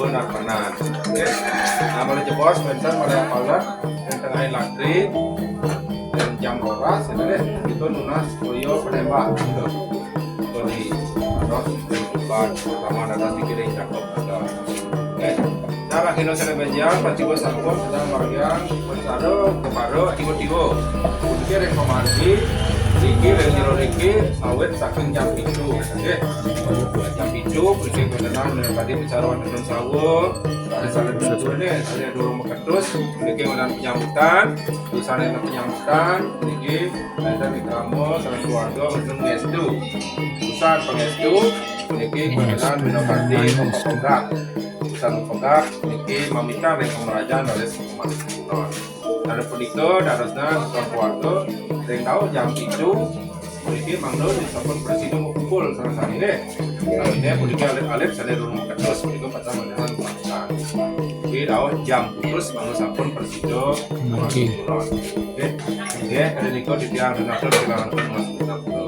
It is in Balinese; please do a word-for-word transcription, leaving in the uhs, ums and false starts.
Benar-benar. Oke. Nah, mulai jebos, bentar mulai apalah. Yang tengah latri, dan jam rolas, itu deh, itu nunas koyo penembak gitu. Jadi, terus, buat pertama ada di kiri, cakep, ada. Oke. Cara kena saya benjang, pas juga sampun, sedang bagian, bersado, keparo, tigo-tigo. Oke, reformasi, niki, dan jero niki, sawit, saking jam itu. Oke. Jam itu, berarti benar, tadi bicara dengan sawo, ada salah dulu nih, ada dulu terus, niki menawi penyambutan, tulisan yang penyambutan, niki, ada di kamu, salah keluarga, mungkin ngestu. Urusan pengestu, niki, kebetulan, minum hati, mempepegat. Urusan mempepegat, niki, meminta dari pemerajan, dari sekolah. Ada penikah, darasnya, urusan keluarga, yang tahu jam itu, Mriki mangda sampun prasida kumpul sareng sami nggih. Sami nggih puniki alit-alit sané durung mengketus punika pacang mandaran pangkat. Kuwi dawuh jam putus mangda sampun prasida. Mriki. Nggih. Nggih, kali nika titiang ring atur silang atur Mas Putra.